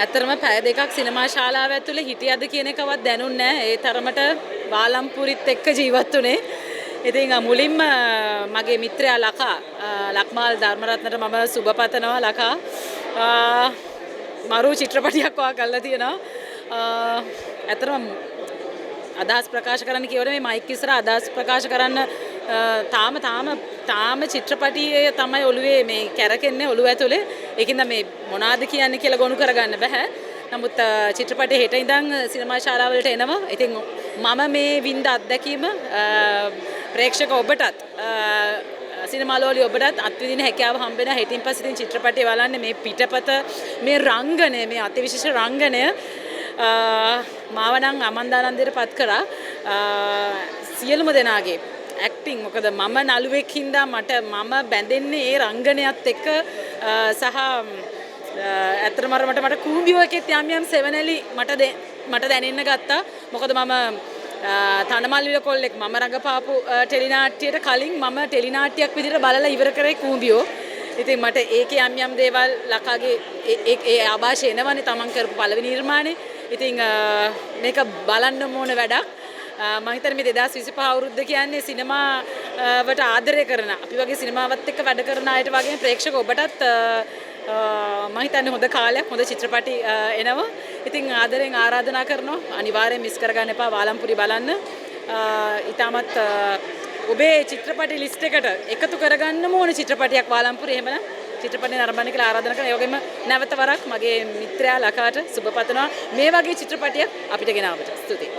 ඇත්තටම පැය 2ක් සිනමා ශාලාව ඇතුලේ හිටියද කියන එකවත් දැනුන්නේ නැහැ. ඒ තරමට වාලම්පුරිත් එක්ක ජීවත් වුණේ. ඉතින් මුලින්ම මගේ මිත්‍රයා ලකා, ලක්මාල් ධර්මරත්නට මම සුබ පතනවා. ලකා, මරු චිත්‍රපටියක් වා කරලා තියෙනවා. ඇත්තටම අදහස් ප්‍රකාශ කරන්න කියවල මේ මයික් ඉස්සර අදහස් ප්‍රකාශ කරන්න තාම තාම තාම චිත්‍රපටිය තමයි ඔළුවේ මේ කැරකෙන්නේ ඔළුව ඇතුලේ. ඒකින්ද මේ මොනවාද කියන්නේ කියලා ගොනු කරගන්න බෑ. නමුත් චිත්‍රපටිය හෙට ඉඳන් සිනමා ශාලාවලට එනවා. ඉතින් මම මේ වින්ද අත්දැකීම ප්‍රේක්ෂක ඔබටත්, සිනමා ලෝලි ඔබටත් අත්විඳින හැකියාව හම්බ වෙනවා. හෙටින් පස්සේ ඉතින් චිත්‍රපටිය බලන්න. මේ පිටපත, මේ රංගනය, මේ අතිවිශේෂ රංගනය මාව නම් අමන්දානන්දයට පත් කරා. සියලුම දෙනාගේ ඇක්ටිං, මොකද මම නළුවෙක් හින්දා මට මම බැඳෙන්නේ ඒ රංගනයත් එක්ක. සහ ඇත්තටම අර මට මට කූඹියෝ එකෙත් යම් යම් සෙවණැලි මට දැනෙන්න ගත්තා. මොකද මම තනමල්විල කොල්ලෙක් මම රඟපාපු ටෙලිනාට්‍යයට කලින් මම ටෙලිනාට්‍යයක් විදිහට බලලා ඉවර කරේ කූඹියෝ. ඉතින් මට ඒකේ යම් යම් දේවල් ලකාගේ ඒ ඒ ඒ ආభాෂ එනවනේ තමන් කරපු පළවෙනි නිර්මාණේ. ඉතින් මේක බලන්න ඕන වැඩක්. මම හිතන්නේ මේ 2025 අවුරුද්ද කියන්නේ සිනමාවට ආදරය කරන අපි වගේ සිනමාවත් එක්ක වැඩ කරන අයට වගේම ප්‍රේක්ෂක ඔබටත් මම හිතන්නේ හොඳ කාලයක්, හොඳ චිත්‍රපටි එනවා. ඉතින් ආදරෙන් ආරාධනා කරනවා, අනිවාර්යෙන් මිස් කරගන්න එපා, වාලම්පුරි බලන්න. ඉතාමත් ඔබේ චිත්‍රපටි ලිස්ට් එකට එකතු කරගන්නම ඕන චිත්‍රපටියක් වාලම්පුරි. එහෙමනම් චිත්‍රපටි නරඹන්න කියලා ආරාධනා කරනවා. ඒ වගේම නැවත වරක් මගේ මිත්‍රයා ලකාට සුබ පතනවා මේ වගේ චිත්‍රපටියක් අපිට ගෙනාවට. ස්තුතියි.